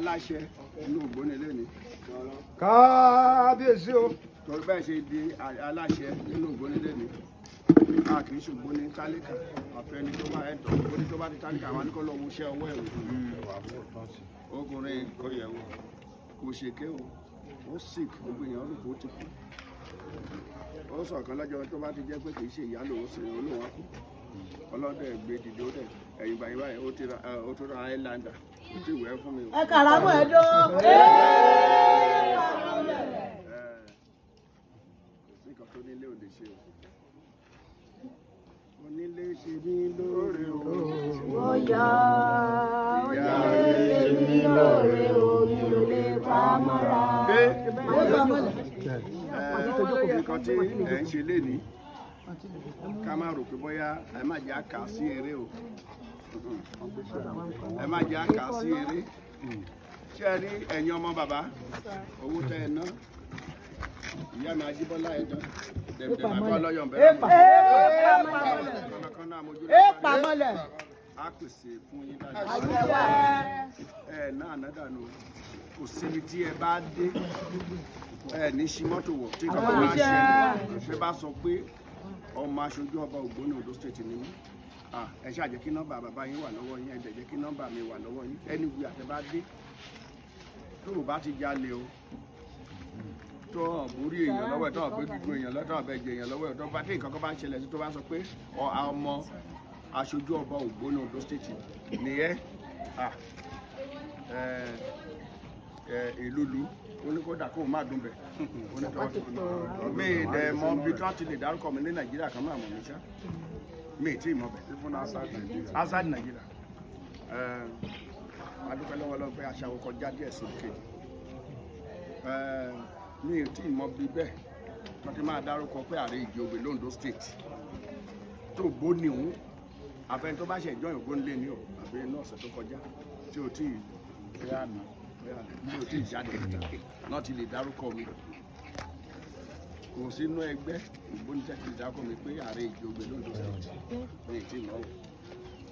Aláṣẹ inú Ògbóni lẹ́ni. Kábíyèsí o. Torí bẹ́ẹ̀ ṣe di aláṣẹ nínú Ògbóni lẹ́ni, a kì í ṣògbóni tálíkà. Àfẹni tó bá ẹ̀tọ́ ògbóni tó bá ti tálíkà, àwọn ní kó lọ wo iṣẹ́ ọwọ́ ẹ̀ wò. Ọkùnrin kò ṣèké o, ó sick, gbogbo èèyàn rò pé ó ti kú. Ó sọ̀kan lọ́jọ́ tó bá ti jẹ́ pé kì í ṣe ìyá lòun sì olóhùn á kú. Ọlọ́dẹ gbé dìde, ó dẹ̀ ẹ̀yìn gbàyìn báyìí, ó ti ra ó tún ra Highlander, ó ti wẹ̀ fún mi o. Ẹ kàràmọ́ ẹ dó. Kò sí nǹkan tó nílé ò lè ṣe o. Onílé ṣe mí lóore o. Ó yá, ó yá, ṣe mí lóore o, mi ò lè pa mọ́ra. Nǹkan tí ẹ̀ ń ṣe lénìí, ká má rò pé bóyá ẹ má jẹ́ àkà sí eré o, ẹ má jẹ́ àkà sí eré. Ṣé ẹ rí ẹ̀yin ọmọ bàbá, owó tẹ́ ẹ ná, ìyá mi Ajíbọ́lá ẹ̀ dán dẹ̀mdẹ̀m àbọ̀ ọlọ́yọ̀ bẹ̀rẹ̀ kọ́nàkọ́nà àmójú Pamọ́lẹ̀. Á pèsè fún yín dáadáa. Ẹ náà ná dànù, kò síbi tí ẹ bá dé, ẹ ní ṣí mọ́tò wọ̀ tí kankan bá ṣẹlẹ̀. Ṣe bá sọ pé ọmọ aṣojú ọba Ògbóni Ondo State ni mí, ẹ ṣáà jẹ́ kí nọ́mbà bàbá yín wà lọ́wọ́ yín, ẹ dẹ̀ jẹ́ kí nọ́mbà mi wà lọ́wọ́ yín. Anywhere àtẹ bá dé, tó o bá ti jalè o, tó o borí èèyàn lọ́wọ́ ẹ̀, tó o gbé gbogbo èèyàn lọ́wọ́, tó o bẹ jẹ èèyàn lọ́wọ́ ẹ̀, tó bá tí nǹkan kan bá ń ṣẹlẹ̀ sí, tó bá sọ pé ọmọ aṣojú ọba Ògbóni Ondo State nìyẹn, ìlúlu ó ní kódà kó o má dùn bẹ̀. Ó ní tọ́ mi dẹ̀ mọ bí tí wọ́n ti lè dárúkọ mi ní Nàìjíríà kan máa mọ̀ mí ṣá, mi tí ì mọ̀ bẹ̀. Even outside Nigeria. Outside Nigeria. A dúpẹ́ lọ́wọ́ lọ́wọ́ pé aṣàwò kọjá díẹ̀ sí kejì. Mi ò tí ì mọ bí bẹ́ẹ̀ wọ́n ti máa dárúkọ pé ààrẹ Ìjì-Ògbè l'Ondo State tó gbóni òun. Àfẹn tó bá ṣe ìjọ ìgbóni lé ní o, àbí inú ọ̀sẹ̀ tó kọjá tí o tí ì tí o tí ì jáde náà ti lè dárúkọ mi. Kò sínú ẹgbẹ́ ìgbóni tí a ti lè dárúkọ mi pé ààrẹ Ìjì-Ògbè l'Ondo State, mi ì tí ì mọ̀ o.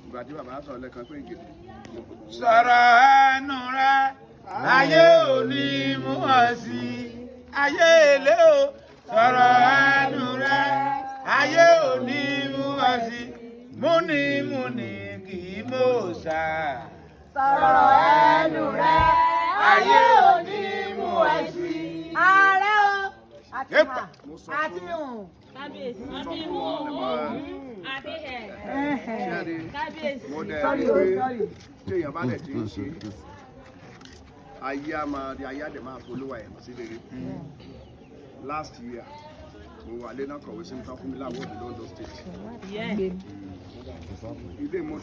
Ìgbà tí bàbá sọ̀rọ̀ lẹ́kan pé ìgèdè. Sọ̀rọ̀ ẹnu rẹ, ayé ò ní mú ọ sí ayé èlé o. Sọ̀rọ̀ ẹnu rẹ, ayé ò ní mú ọ sí. Múnimúni kì í mọ̀ ṣá. Sọ̀rọ̀ ẹnu rẹ̀, ayé ò ní mú ẹ sí. Ààrẹ o, àti hà, Mo sọ àti fún hùn. Kábíyèsí. Mo sọ fún wọn. Àti ẹ̀. Ṣẹ́ni Kábíyèsí. mo dẹ̀ Sorry rí o, pé sorry. téèyàn bá dẹ̀ ti ń ṣe, ayé á máa rí, ayé á dẹ̀ máa polówó ẹ̀ sí rere. Last year, mo wà lé náà, kọ̀wé sí mi tán fún mi láwọn òbí l'Ondo State. Ilé mo